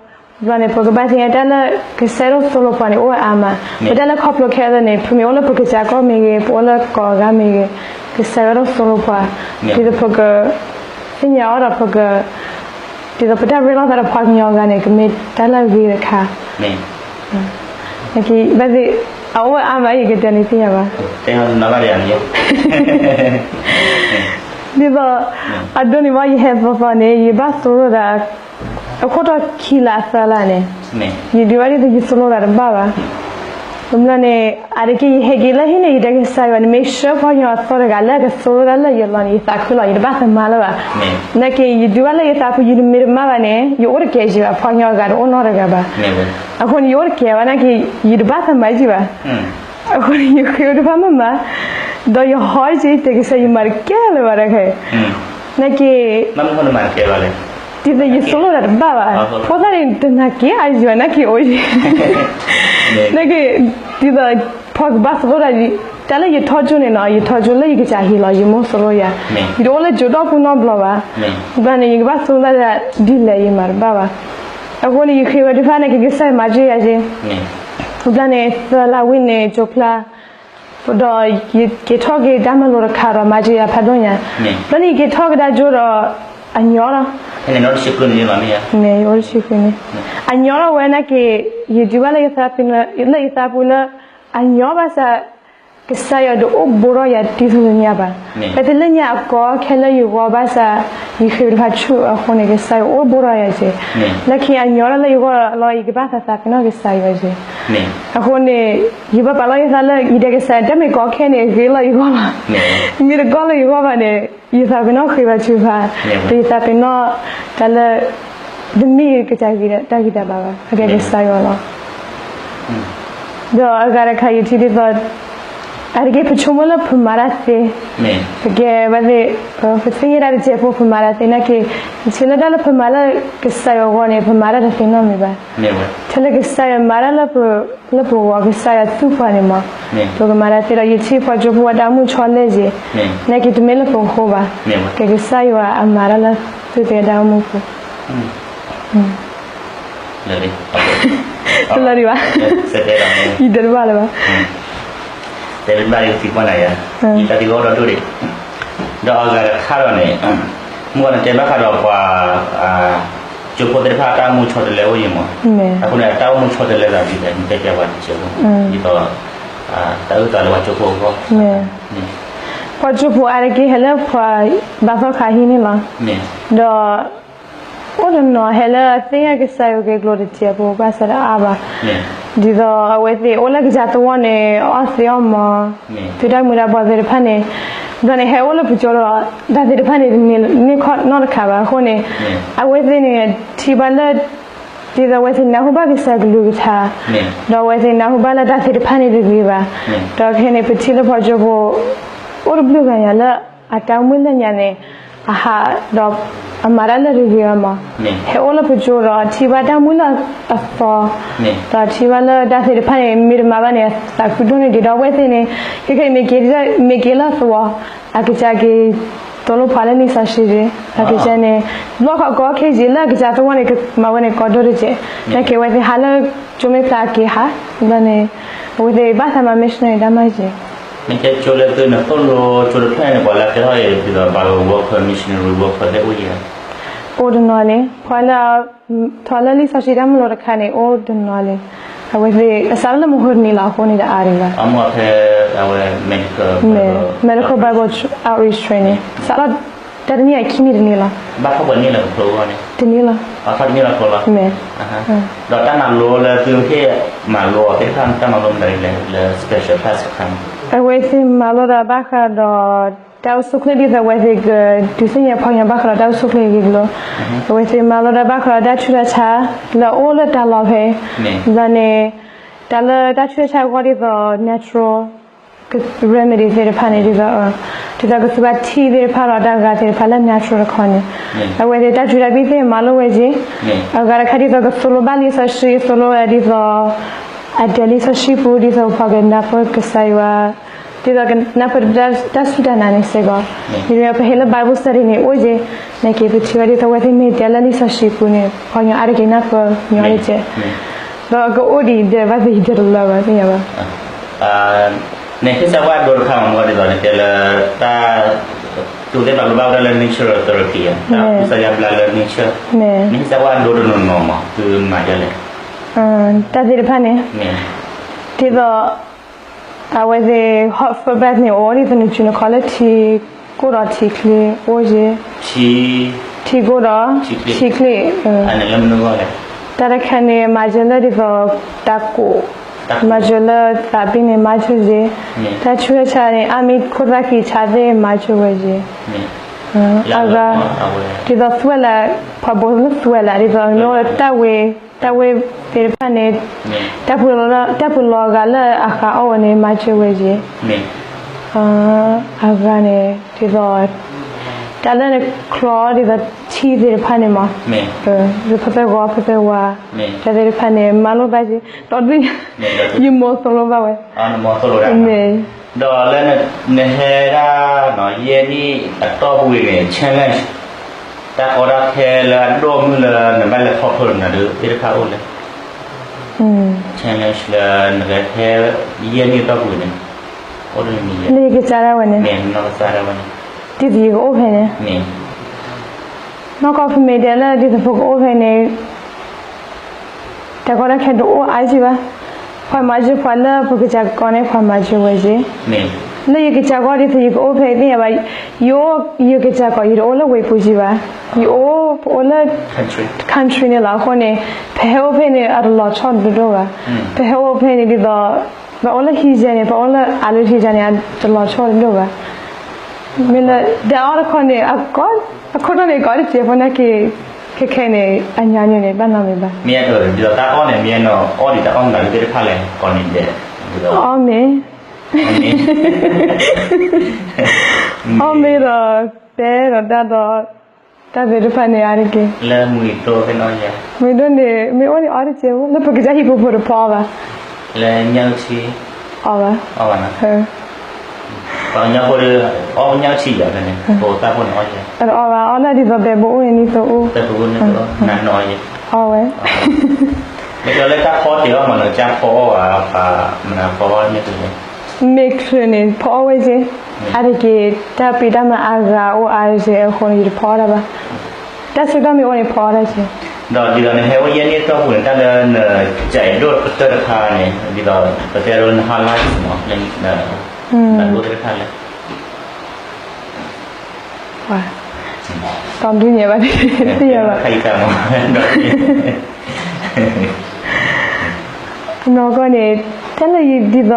ဘျီန့ၣ် ပကဘၣ်သ့ၣ်ညါတၢ်လၢကစၢ်ယွၤသိၣ်လိပှၤန့ၣ် အိၣ်ဝဲအါမး. ပတၢ်လၢခီဖျိခဲလၢာ်န့ၣ် ပမ့ၢ်အိၣ်လၢပကစၢ်ကီၢ်မ့ၢ်ဂ့ၤ, ပအိၣ်လၢကီၢ်အဂၤမ့ၢ်ဂ့ၤ, ကစၢ်ယွၤသိၣ်လိပှၤ, ဒ်သိးပက သ့ၣ်ညါအီၤဒီးပက ဒ်သိးပတၢ်ရ့လိာ်သးဒီးဖီကညီအဂၤန့ၣ် ကမ့ၢ်တၢ်လၢအဂ့ၤတခါ. နာ်က့ ဘၣ်သ့ၣ် အအိၣ်ဝဲအါမး ယကတဲန့ၣ်သ့ၣ်ညါဘၣ်. ဒ်သိး အဒိန့ၣ်မ့ၢ် ယဟဲသီသီန့ၣ် ယဘၣ်သိၣ်လိတၢ် အခိၣ်တီခံလါသၢလါန့ၣ် ယဒုးဘၣ်ဒ်သိးယသိၣ်လိတၢ်တဘၣ်ဘၣ်. ဘျီန့ၣ် အါတက့ၢ်ယဟဲက့ၤလၢဟံၣ်န့ၣ် ယတဲကစၢ်ယွၤန့ၣ် မ့ၢ်ဆှၢဖီကညီအသီတဂၤလၢအကသိၣ်လိတၢ်လၢယလီၢ်န့ၣ် ယသးခုလီၤ ယတဘၣ်သမါလၢၤဘၣ်. နာ်က့ ယဒုးဘၣ်လၢယသးပူၤ ယမ့ၢ်တမၤဘၣ်န့ၣ် ယအိၣ်တကဲးယံၤဘၣ် ဖီကညီအဂၤတအိၣ်နီတဂၤဘၣ်. အဃိန့ၣ် ယအိၣ်တကဲးဘၣ် နာ်က့ ယတဘၣ်သမါကံဘၣ်. အဃိန့ၣ် ယဃ့ဝဲတဖၣ်မ့ၢ်မၤ ဒီးယဟီက့ၤတဲကစၢ်ယွၤ ယမၤတကဲလၢၤဘၣ်တခါအံၤ. နာ်က့ ဒ်သိးယသိၣ်လိတၢ်တဘၣ်ဘၣ်. ဖိသၣ်န့ၣ် တနာ်က့ၤအါယံၤဘၣ် နာ်က့ၤအိၣ်ယံၤ. နာ်က့ၤ ဒ်သိး ဖီကဘၣ်သိၣ်လိတၢ် တၢ်လၢယထီကၠိန့ၣ်နီၤ ယထီကၠိလၢယကစၢ်ဟံၣ်လီၤ ယမိၢ်သိၣ်လိယၤ. ယတအိၣ်လၢကၠိတီၢ်ပူၤနီတဘျီဘၣ်. ဘျီန့ၣ် ယကဘၣ်သိၣ်လိတၢ်ဒ်လဲၣ် ယမၤတဘၣ်ဘၣ်. အဃိန့ၣ် ယဃ့ဝဲတဖၣ်န့ၣ် ကကစၢ်ယွၤမၤက့ၤယၤက့ၤ. ဘျီန့ၣ် သၢလါဝံၤန့ၣ် ကၠိဖျါ ဒီးယက့ၤထီၣ်က့ၤတၢ်မၤလိတခါဒီး မၤက့ၤယၤဖးဒိၣ်ညါ. ဘျီန့ၣ် ယက့ၤထီၣ်ကဒါကၠိဒီး အညီလီၤ. န့ၣ် ယအိၣ်တဆံဃုန့ၣ်. အညီလီၤဝဲနာ်က့ၤ ယဒုးဘၣ်လၢယသးပူၤလၢ အညီဘၣ်ဆၣ် ကစၢ်ယွၤတအိၣ်ဘူးထီၣ်ယၤဒ်သိးလၢညါဘၣ်. ဖဲတလၢညါအကီခဲလၢယဂီၢ်ဘၣ်ဆၣ် ယဃ့ဝဲတဖၣ်ဆူၣ်အဃိန့ၣ် ကစၢ်ယွၤအိၣ်ဘူးထီၣ်ယၤက့ၤ. လၢခံအညီလီၤလၢယဂီၢ်လီၤ ယကဘၣ်သးသးပ့ၤနီၣ်ကစၢ်ယွၤက့ၤ. အဃိန့ၣ် ယဘၣ်ပာ်လီၤယသးလၢ ယတဲကစၢ် တၢ်မ့ၢ်ကီခဲန့ၣ် ဂ့ၤလီၤယဂီၢ်လီၤ. မ့ၢ်တကီလၢယဂီၢ်ဘၣ်န့ၣ် ယသးပ့ၤနီၣ်ဃ့ဘါထုကဖၣ်, ဒီးယသးပ့ၤနီၣ်တၢ်လၢ တမ့ၢ်ကစၢ်ဂ့ၤတၢ်ဂံၢ်တၢ်ဘါဘၣ်, အကဲကစၢ်ယွၤလီၤ. ဒီးအဂၤတခါ ယထံၣ်ဒ်သိး အါတက့ၢ်ပဆိကမိၣ်လၢပမၤတၢ်သ့, ပကဲဝဲသ့ၣ် ပသ့ၣ်ညါတၢ်တစဲးဖိ ပမၤတၢ်သ့နာ်က့, ယထံၣ်လၢတၢ်လၢပမၤလၢကစၢ်ယွၤအဂီၢ်န့ၣ် ပမၤတၢ်တသ့နီတမံၤဘၣ်. ထဲလၢကစၢ်ယွၤမၤတၢ်လၢပဂီၢ် ကစၢ်ယွၤသူၣ်ပှၤန့ၣ်မး, ပကမၤတၢ်သ့ဒီး ယထံၣ်ဖီကၠိဖိအတၢ်အိၣ်မူဆီလဲၣ်က့ၤ, နာ်က့တမ့ၢ်လၢပဃိဘၣ်, ကဲကစၢ်ယွၤအမၤတၢ်လၢသူၣ်က့ၤအတၢ်အိၣ်မူပူၤ တလၢဒံးဘၣ်, ယတဲတဘၣ်လၢၤဘၣ်, ယတၢ်သံကွၢ်နၤယၤ, ယတၢ်သံကွၢ်အိၣ်ဒီးဒိၣ်ဒံး, ဒီးအဂၤတခါဒီးန့ၣ်, မုၢ်ဂီၤနတဲဘၣ်ဃးဒီးပှၤ ကၠိဖိသ့ၣ်တဖၣ်အတၢ်အိၣ်မူဆီတလဲအိၣ်ယံၤမး, အဃိန့ၣ် အတၢ်အိၣ်မူဆီတလဲသးဒ်လဲၣ် နတဲပျးပှၤတစဲးဖိ, ဒ်သိး တၢ်အုၣ်သးလၢပှၤကၠိဖိအဂီၢ်, ပှၤကၠိဖိအါတက့ၢ်ဟဲလၢပှၤဘါသီခါဟံၣ်န့ၣ်လီၤ, ဒီး အိၣ်တနီၤဟဲလၢအသ့ၣ်ညါကစၢ်ယွၤက့ၤကျိာ်တစဲးဖိ ဘၣ်ဆၣ်တအါဘၣ်, ဒ်သိးအဝဲသ့ၣ်အိၣ်လၢကစၢ်သဝီန့ၣ် အီၣ်သ့အီၣ်မၤ, သုတၢ်မုာ်တၢ်ဘှီးသ့ၣ်တဖၣ်န့ၣ်, ဘျီန့ၣ် ဟဲအိၣ်လၢပကၠိဒီး တၢ်သ့ၣ်တဖၣ်န့ၣ် တန့ၢ်ခီၣ်နီတခါဘၣ်အဃိန့ၣ်, အဝဲသ့ၣ်န့ၣ် ထံၣ်ဘၣ်လၢ ဒ်သိးအဝဲသ့ၣ်နၢ်ဟူဘၣ်ကစၢ်ကလုၢ်ကထါ, ဒီးအဝဲသ့ၣ်နၢ်ဟူဘၣ်လၢတၢ်သ့ၣ်တဖၣ်န့ၣ်တဂ့ၤဘၣ်, ဒီးခဲန့ၣ် ပထံၣ်လၢပှၤကၠိဖိ အိၣ်တဘျုးဂၤညါလၢ အတၢ်အိၣ်မူလၢညါန့ၣ် အဟးဒီး အမၤတၢ်လၢတဂ့ၤဘၣ်မး, ဟဲအိၣ်လၢပကၠိဒီး ထံၣ်ဘၣ်တၢ်အိၣ်မူလၢအသီ, ဒီးထံၣ်ဘၣ်လၢတၢ်သ့ၣ်တဖၣ်န့ၣ် မ့ၢ်တမၤဘၣ်န့ၣ် အသးခုဒိၣ်န့ၢ်ဒံးဒီးအဝဲသ့ၣ်န့ၣ် ခဲခဲအံၤ မ့ၢ်က့ၤလၢသဝီ, အကစၢ်က့ၤ သိၣ်လိဖးလၢလံာ်စီဆှံ, အကစၢ်န့ၣ် ဘျီခီကီခဲက့ၤလၢအကစၢ်သဝီန့ၣ် ကမၤဝဲန့ၣ်ကီဒိၣ်တက့ၢ်, နာ်က့အဝဲသ့ၣ်ဟးလၢကၠိမ့ၢ်ဖျါက့ၤဟး, ဘျီန့ၣ် အဝဲသ့ၣ်ဘၣ်သးမၤ missionary တၢ်မၤက့ၤ မ့ၢ်ကဲကၠိလၢသုနသိၣ်လိကၠိတဖျၢၣ်န့ၣ် ပှၤလၢကဲထီၣ်အံၤ ဒ်သိး Bible worker, missionary worker သ့ၣ်အိၣ်ယံၤဧါ. အိၣ်တနီၤလံ, ပှၤလၢ ထီၣ်လၢလံာ်စီဆှံတၢ်မၤလိတခါန့ၣ် အိၣ်တနီၤလံ, အဝဲသ့ၣ် အစးထီၣ်လၢမုၢ်ဃုတနံၤလီၤအဃိန့ၣ် တအါဒံးဘၣ်. အမ့ၢ်ဖဲ အဝဲ medical, medical Bible outreach training စးထီၣ်တၢ်တနံၣ်အခံနံၣ်တနံၣ်လီၤ. ဘၣ်ထီၣ်ပှဲၤနံၣ်လၢကဖျိအဂီၢ်န့ၣ် တန့ၢ်လီၤ, မ့ၢ်, ဒီးတၢ်မၤလိလၢသုဟ့ၣ်မၤလိအီၤသ့ၣ်တဖၣ်န့ၣ် တၢ်မၤလိမနုၤလဲၣ် လၢ special class တခါန့ၣ်, အဝဲသ့ၣ်မၤလိဒီးဘၣ်ဃးဒီး တၢ်အိၣ်ဆူၣ်ချ့ ဒ်သိးအဝဲသ့ၣ်ကဒုးသ့ၣ်ညါပှၤကညီဘၣ်ဃးဒီးတၢ်အိၣ်ဆူၣ်ချ့အဂ့ၢ်အကျိၤ, အဝဲသ့ၣ်မၤလိဒီးဘၣ်ဃးဒီးတၢ်ဆူးတၢ်ဆါ လၢအအိၣ်လၢတၢ်လီၢ်ဖဲ, ဒီးန့ၣ် တၢ်လၢတၢ်ဆူးတၢ်ဆါအဂီၢ် ဒ်သိး natural remedy သ့ၣ်တဖၣ်န့ၣ် ဒ်သိး, ဒ်သိးကသူဘၣ်ထံသ့ၣ်တဖၣ်ဒီးတၢ်ဂၤသ့ၣ်တဖၣ်လၢ natural တခီန့ၣ်, အဝဲသ့ၣ်တၢ်စူၤတၢ်ဘံၣ်သ့ၣ်မၤလိဝဲက့ၤ, အဂၤတခါဒ်သိးကသိၣ်လိဘၣ်လံာ်စီဆှံ သိၣ်လိဝဲဒ်သိး အဒဲးလံာ်စီဆှံပူၤ ဒ်သိးပှၤကနၢ်ပၢၢ်ကစၢ်ယွၤ, ဒ်သိးကနၢ်ပၢၢ်တၢ်စူၢ်တၢ်နာ်န့ၣ်စ့ၢ်ကီး, မ့မ့ၢ်ပဟ့ၣ်လၢ Bible study န့ၣ် အိၣ်က့ၤ, နာ်က့ၤပထံၣ်ဝဲဒ်သိးအဝဲသ့ၣ်မ့ၢ်တဲလၢလံာ်စီဆှံပူၤန့ၣ် ပှၤကညီအါတက့ၢ်နၢ်ပၢၢ်ညီတက့ၢ်, ဒီးကအိၣ်ဒံးဒဲးဘၣ်သ့ၣ်ယတဲတလၢဘၣ်သ့ၣ်ညါဘၣ် နဟ့ၣ်စၢၤဝဲအဒိတခါမး မ့ၢ်ဒ်သိးနတဲလၢ တၢ်, သုးသ့ၣ်တဖၣ်လိၣ်ဘၣ်ဝဲဒၣ်လၢ nature therapy တၢ်ကူစါယါဘျါလၢ nature, နဟ့ၣ်စၢၤဝဲအဒိတနီၤနီၤမး သုမၤဒ်လဲၣ်, တၢ်သ့ၣ်တဖၣ်န့ၣ်, ဒ်သိး အဝဲသ့ၣ် hot foot bath န့ၣ် အိၣ်ဒ်သိးနစုနခီလၢထံကိၢ်ဒီးထံချ့အိၣ်က့ၤ, ထံကိၢ်ဒီးထံချ့, တၢ်တခါန့ၣ် မၤစၢၤလၢဒ်သိး တၢ်ကိၢ်, မၤစၢၤလၢသးပ့ၤန့ၣ် မၤစၢၤက့ၤ, တၢ်ဆူးတၢ်ဆါန့ၣ် အါမံၤခိၣ်သၣ်ခံဆါသ့ၣ် မၤစၢၤဝဲက့ၤ, အဂၤ, ဒ်သိးသွဲၣ်လး, ပှၤဘိးလၢသွဲၣ်လး ဒ်သိးမ့ၢ်အိၣ်လၢတၢ်ဝ့, တၢ်ဝ့သ့ၣ်တဖၣ်န့ၣ်, တၢ်ပူၤလီၤ, တၢ်ပူၤလီၤအဂၤလၢအဃးအီၣ်ဝဲန့ၣ် မၤစၢၤဝဲက့ၤ, အဂၤန့ၣ် ဒ်သိး တၢ်လၢနချီဒ်သိးထံသ့ၣ်တဖၣ်န့ၣ်မး, ဖသဂီၤဖသဝါ, တၢ်သ့ၣ်တဖၣ်န့ၣ် မၤလိဘၣ်က့ၤ, ဒီး ယမိၢ်သိၣ်လိဘၣ်ဝဲ, မ့ၢ်, ဒီးလၢနဟဲဒၣ် ယဲၢ်နံၣ်အတီၢ်ပူၤန့ၣ် challenge တၢ်ကီတၢ်ခဲလၢအဒိၣ်မုၢ်လၢနဘၣ်လဲၤခီဖျိနၤဒုးသ့ၣ်တဖၣ်အိၣ်လဲၣ်, challenge လၢနကဟဲ ယဲၢ်နံၣ်အတီၢ်ပူၤန့ၣ်, အိၣ်ဒ်မံၤလဲၣ်, မ့ၢ်နီၢ်ကစၢ်ဒၣ်ဝဲန့ၣ်, ဒ်သိးယကအိၣ်ဖဲန့ၣ်, နီၢ်ကီၢ်ဖမ့ၢ်တဲလၢဒ်သိးပကအိၣ်ဖဲန့ၣ် တၢ်ကီတၢ်ခဲတအိၣ်အါကံဘၣ်, ပှၤမၤစၢၤပှၤလၢပကစၢ်ကီၢ်န့ၣ် ပှၤမၤစၢၤဝဲက့ၤ, လၢယကစၢ်ကီၢ်ဒ်သိးယကအိၣ်ဖဲသ့ၣ်ညါဘၣ်, ယအိၣ်ယကစၢ်ကီၢ် ယတအိၣ်လၢဝ့ၢ်ပူၤကံဘၣ်, ယအိၣ် ပအိၣ်လၢ country န့ၣ်လီၤ. အဃိန့ၣ် ပဟဲအိၣ်ဖဲန့ၣ် အတလီၤဆီတဒိၣ်ဘၣ်, ပဟဲအိၣ်ဖဲန့ၣ်ဒ်သိး ပအိၣ်လၢဟံၣ်ယဲၢ်န့ၣ် ပအိၣ်လၢအလၢဟံၣ်ယဲၢ်န့ၣ် အတလီၤဆီတဒိၣ်ဘၣ်, မ့ၢ်လၢ တၢ်အီၣ်တခီန့ၣ် အခိၣ်တီန့ၣ် ကီးတစဲးဖိနာ်က့ၤ, ခဲခဲန့ၣ် အညီနုၢ်န့ၣ် ဘၣ်နီတမံၤဘၣ်. မ့ၢ်ဒ်သိးတၢ်အီၣ်န့ၣ် မ့ၢ်နအီၣ်ဒံးတၢ်အီၣ်မနုၤသ့ၣ်တဖၣ်လဲၣ် ကိးနံၤဒဲး, အီၣ်မ့ၤ, အီၣ်မ့ၤဒီး တဲဒီးတၢ်ဒီး တၢ်သ့ၣ်တဖၣ်န့ၣ် အါတက့ၢ်, လၢမုၢ်ဒိၣ်သ့ၣ်နီၣ်ယဲ, မုၢ်ဒိၣ်န့ၣ် မ့ၢ်အိၣ်န့ၣ်အီၣ်တစဲးဖိ လၢပကစၢ်ဟံၣ်ဖိဖိတဖီအီၣ်ဘၣ်, လၢညၣ်အုၣ်ထံ အီၣ်ဘၣ်, အီၣ်ဘၣ်နီၤ, ပှၤကညီဖိဒီး အီၣ်ညၣ်အုၣ်ထံယၤဖဲန့ၣ် ပအိၣ်သၣ်ဖိန့ၣ်အီၣ်ယဲ, အီၣ်ဘၣ် အီၣ်လၢဒ်သိးပဲဘိအိၣ်န့ၣ် နံၣ်သိအူ, ပဲဘိအိၣ်န့ၣ် နနီၣ်အီၣ်ယဲ, အီၣ်ဝဲ, မ့ၢ်ကလၢတၢ်ဖီတ့ၢ်အီၣ်မး နကစၢ်ဖီအီၣ်ဘၣ် ပှၤမနုၤဖီအီၣ်ညၣ်အုၣ်ထံလဲၣ် မ့ၢ်ချုးန့ၣ် ဖီအီၣ်ဝဲက့ၤ, အါတက့ၢ် တၢ်ဖံးတၢ်မၤအါဂၤအိၣ်အါက့ၢ်အဃိန့ၣ် ယတဖီအီၣ်တၢ်ဘၣ်, တၢ်ဆၢကတီၢ်မ့ၢ်အိၣ်န့ၣ် ဖီအီၣ်တၢ်က့ၢ်. ဒီးဒ်သိးနဟဲအိၣ်ယဲၢ်နံၣ်အတီၢ်ပူၤန့ၣ် တၢ်လၢနကဲးဒိၣ်ကတၢၢ်တခါန့ၣ် ဒ်သိး ပတဲဒိလၢန highlight မး လၢန နဒိၣ်သ့ၣ်တဖၣ်လဲၣ် ပှၤ တီဒုညါဘၣ် သ့ၣ်ညါဘၣ် နီၢ်ကီၢ်န့ၣ် တၢ်လၢယဒ်သိး ပ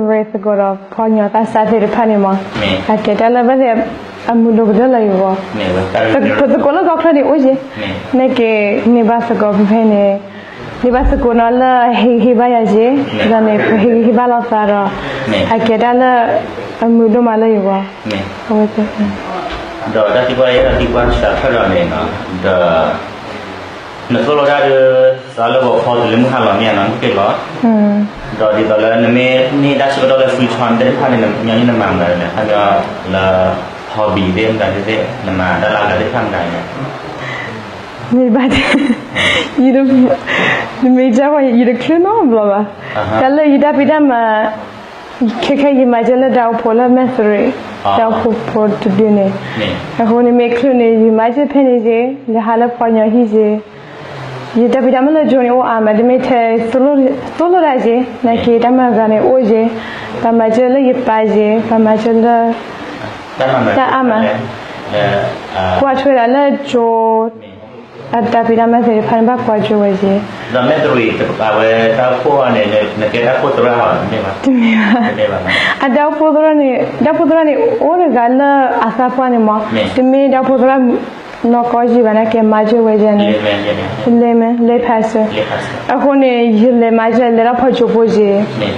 ရ့သကိးဒီး ပှၤကညီသးစၢ်သ့ၣ်တဖၣ်န့ၣ်မး အကဲတၢ်လၢဘၣ်သ့ၣ် အမုာ်ဒိၣ်ကတၢၢ်လၢယဂီၢ် ပသကိးလၢကီၢ်ချၢန့ၣ်အိၣ်က့ၤ နာ်က့ၤ န့ၢ်ဘၣ်သကိးဖဲဖဲန့ၣ် န့ၢ်ဘၣ်သကိးနီၤလၢဟ့ၣ်ဂံၢ်ဟ့ၣ်ဘါယၤက့ၤ ဒီးန့ၣ် ပဟ့ၣ်ဂံၢ်ဟ့ၣ်ဘါလိာ်သးဒီး အကဲတၢ်လၢ အမုာ်ဒိၣ်မးလၢယဂီၢ် အဝဲသ့ၣ် ဒီးတၢ်သံကွၢ်ယဲဒီးသံကွၢ်စှၤဖျၢၣ်ဒီးန့ၣ်နီၤ ဒီး နသိၣ်လိတၢ်ဒီး စးလၢပဖီတလ့မုၢ်ဟါလီၤမ့ၢ်နီၤ တက့ၢ်လီၤ ဒီးဒ်သိးလၢနမ့ၢ်န့ၢ်တၢ်ဆၢကတီၢ်လၢ free time သ့ၣ်တဖၣ်န့ၣ် ညီနုၢ်နမၤမတၤလဲၣ် ခါဒီးလၢ hobby သ့ၣ်မတၤသ့ၣ် နမၤတၢ်လၢအဂၤသ့ၣ်တဖၣ်မတၤလဲၣ် မ့ၢ်ဘၣ် ယ နမ့ၢ်ကၢ်ဝဲ ယတချုးနီတဘျီဘၣ် တၢ်လၢယတၢ်ဖံးတၢ်မၤ ခဲခဲယမၤစၢၤလၢတၢ်အိၣ်ဖှိၣ်လၢ Method တၢ်အိၣ်ဖှိၣ်ဖိတဒုန့ၣ် အဃိန့ၣ်မ့ၢ်ချုးန့ၣ် ယမၤစၢၤဖဲန့ၣ်က့ၤ ယဟးလၢပှၤကညီဟံၣ်က့ၤ ယတၢ်ဖံးတၢ်မၤလၢကၠိန့ၣ်အိၣ်အါမး တမ့ၢ်ထဲ သိၣ်လိတၢ်က့ၤ နာ်က့ၤတၢ်မၤဂၤန့ၣ်အိၣ်က့ၤ ပှၤမၤစၢၤလၢယပၢ်က့ၤ ပှၤမၤစၢၤလၢ တၢ်အါမး ကွၢ်ထွဲဒၣ်လၢကၠိ အတၢ်ဖံးတၢ်မၤသ့ၣ်တဖၣ်န့ၣ် ဘၣ်ကွၢ်ကၠိဝဲက့ၤ. ဒီးမ့ၢ်တရံးအဝဲတၢ်အိၣ်ဖှိၣ်အီၤန့ၣ် နကဲတၢ်အိၣ်ဖှိၣ်သရၣ်ဟီ တမ့ၢ်ဘၣ်. တမ့ၢ်ဘၣ်. အတၢ်အိၣ်ဖှိၣ်သရၣ်န့ၣ် တၢ်အိၣ်ဖှိၣ်သရၣ်န့ၣ် အိၣ်တဂၤလၢအသးပှၢ်န့ၣ်မး, တမ့ၢ်တၢ်အိၣ်ဖှိၣ်သရၣ်နီၢ်ကီၢ်ယံၤဘၣ် နာ်က့ၤမၤကၠိဝဲက့ၤန့ၣ်, လဲၤမ့ၢ် လဲၤဖးစၢၤ. အဃိန့ၣ် ယလဲၤမၤကၠိ လဲၤထီၣ်ဖီကၠိဖိက့ၤ,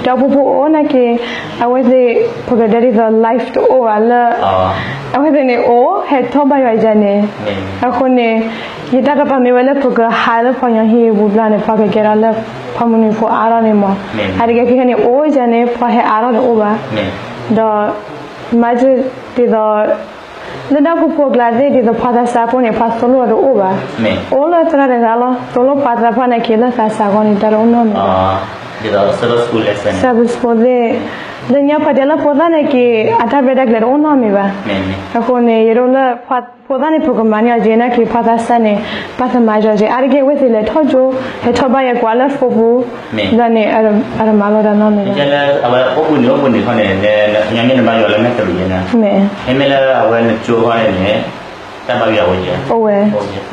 တၢ်အိၣ်ဖှိၣ်ဖိအိၣ်နာ်က့ၤ, အဝဲသ့ၣ် ပကတဲဒ်သိး live တအိၣ်ဘၣ်လၢ အဝဲသ့ၣ်န့ၣ်အိၣ် ဟဲထီၣ်ဘၣ်ယွၤယၤန့ၣ်, အဃိန့ၣ် ယတၢ်ကပၤမ့ၢ်ဝဲလၢပကဟးလၢပှၤကညီဟံၣ်ပူၤဘျီန့ၣ် ပှၤကကဲထီၣ်လၢပှၤမုၢ်နံၤဖိအါထီၣ်န့ၣ်မး, အတကဲခဲန့ၣ်အိၣ်ယၤန့ၣ် ပှၤဟဲအါထီၣ်တအိၣ်ဘၣ်, ဒီး မၤကၠိ ဒ်သိး လၢတၢ်အိၣ်ဖှိၣ်ဖိအကျါသ့ၣ် ဒ်သိးပှၤသးစၢ်ဖိန့ၣ် ပှၤသိၣ်လိအီၤတအိၣ်ဘၣ်, အိၣ်လၢသရၣ်တဂၤလီၤ, သိၣ်လိပှၤသးပှၢ်နာ်က့ၤလၢသးစၢ်အဂီၢ်န့ၣ် တၢ်တအိၣ်နီတမံၤဘၣ်. ဒ်သိး Sabbath school lesson သ့ၣ်, လၢညါပှၤတဲလၢဖိသၣ်နာ်က့ၤ အတၢ်ရဲၣ်တၢ်ကျဲၤတအိၣ်နီတမံၤဘၣ်, အဃိန့ၣ် ယဒိးလၢ ဖိသၣ်န့ၣ် ပကမၤန့ၢ်အီၤက့ၤ နာ်က့ၤပှၤသးစၢ်န့ၣ် ဘၣ်သမၤကၠိက့ၤ အါတက့ၢ်အဝဲသ့ၣ်လဲၤထီၣ်ကၠိ ဟဲထီၣ်ဘၣ်ယၤကွၢ်လၢဖိပူၤ, ဘျီန့ၣ် အတမၤလိတၢ်နီတမံၤဘၣ်. အဝဲအိၣ်ဘှံးနံၤအိၣ်ဘှံးနံၤခီန့ၣ် လၢညါမ့ၢ်နဘၣ်ယွၤလၢမဲာ်တရံးယဲန့ၣ်, မ့မ့ၢ်လၢအဝဲနကၠိခီန့ၣ်န့ၣ် တၢ်ဘၣ်ယွၤဝဲက့ၤ, အိၣ်ဝဲ, ဒီး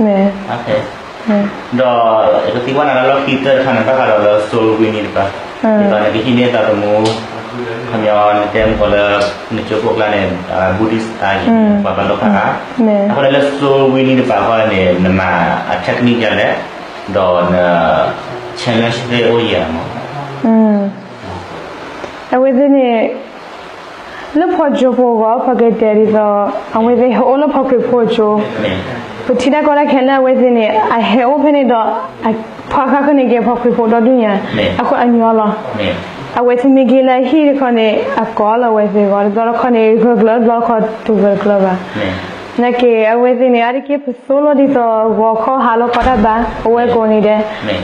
ကသံကွၢ်နၤလၢလီၢ်ခံကတၢၢ်တခါန့ၣ် ဘၣ်ဃးဒီးလၢ soul winning တပၤ, ဒ်သိးနကဟံးန့ၢ်သးသမူ, ခီပညီနတဲမ့ၢ်ကီးလၢ နကၠိဖိကျါန့ၣ် Buddhist တၢ်အံၤ ပှၤဘၣ်လိၣ်ဖးအါ, အဃိန့ၣ်လၢ soul winning တပၤဃီန့ၣ် နမၤအ technique ဒ်လဲၣ်, ဒီးန challenge သ့ၣ်အိၣ်ယၤမး. အဝဲသ့ၣ်န့ၣ် လၢဖီကၠိဖိအဂီၢ် ပကတဲဒ်သိး အဝဲသ့ၣ်ဟဲအိၣ်လၢဖီခရံာ်ဖိကၠိ, ပထံၣ်တၢ်ကီတၢ်ခဲလၢအဝဲသ့ၣ်န့ၣ် အဟဲအိၣ်ဖဲန့ၣ်ဒီး ဖီဃါခီန့ၣ်ကဲဖီခရံာ်ဖိဒီဒူၣ်ညါ, အဃိအညီလီၤ. အဝဲသ့ၣ်မ့ၢ်က့ၤလၢအဟံၣ်တခီန့ၣ် အကိးလၢအဝဲသ့ၣ်အဂီၢ် တဘျီတခီန့ၣ် ဂၢၢ်ကျၢၤ တဘျီတခီတဂၢၢ်ကျၢၤဘၣ်. နာ်က့ၤ အဝဲသ့ၣ်န့ၣ် အါတက့ၢ်ပသိၣ်လိဒ်သိး ဂီၤခီဟါလီၤခီတၢ်ဘါ အဝဲကိးန့ၣ်ဒီး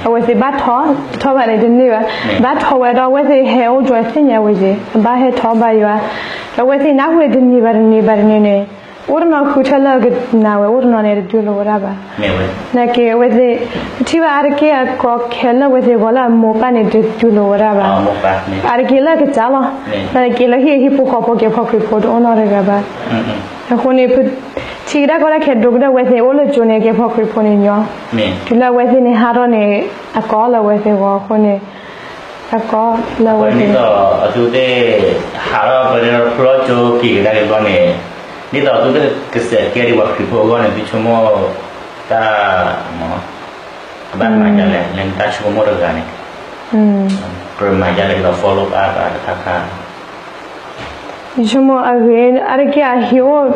အဝဲသ့ၣ်ဘၣ်ထီၣ် တထီၣ်ဘၣ်န့ၣ်တန့ၢ်ဘၣ်. ဘၣ်ထီၣ်ဝဲဒီးအဝဲသ့ၣ်ဟဲအိၣ်ကၠိသ့ၣ်ညါဝဲက့ၤ အဘၣ်ဟဲထီၣ်ဘၣ်ယွၤ, ဒီးအဝဲသ့ၣ်နၢ်ဟူတနံၤဘၣ်တနံၤဘၣ်တနံၤန့ၣ် အိၣ်တနီၤဃုထၢလၢကနၣ်ဝဲ အိၣ်တနီၤန့ၣ်တတူၢ်လိာ်ဝဲဒၣ်ဘၣ်. နာ်က့ၤအဝဲသ့ၣ် ပထံၣ်ဘၣ်အါတက့ၢ်အကိးခဲလၢာ်အဝဲသ့ၣ်အဂီၢ်လၢအမိၢ်ပၢ်န့ၣ် တတူၢ်လိာ်ဝဲဒၣ်ဘၣ်. အါတက့ၢ်လၢအကစၢ်လီၤ. နာ်က့ၤလၢဟံၣ်အဟံၣ်ဖိဃီဖိကဲဖီခရံာ်ဖိတအိၣ်နီတဂၤဘၣ်. အဃိန့ၣ် ပထံၣ်ကဒါကီတၢ်ခဲဒိၣ်ကတၢၢ် အဝဲသ့ၣ်အိၣ်လၢကၠိန့ၣ်ကဲဖီခရံာ်ဖိန့ၣ်ညီ, တုၤလၢအဝဲသ့ၣ်န့ၣ်ဟးထီၣ်န့ၣ် အကိးလၢအဝဲသ့ၣ်အဂီၢ်အဃိန့ၣ် အကိးလၢအဝဲသ့ၣ်န့ၣ် အသုသ့ၣ် ဟးထီၣ်ပှဲၤန့ၣ်ဖျီကၠိက့ၤကဒါက့ၤဘျီန့ၣ် ဒ်သိးသုသ့ၣ်ကစဲးကဲဒံးပှၤခရံာ်ဖိအဂီၢ်န့ၣ် သုဆိကမိၣ်တၢ် ကဘၣ်မၤဒ်လဲၣ် လၢနတၢ်ဆိကမိၣ်တဂၤန့ၣ် ကြၢးမၤဒ်လဲၣ်ဒ်သိး follow up တခါခါ ယဆိကမိၣ်အဂ့ၢ် အါတက့ၢ်အဟံၣ်အိၣ်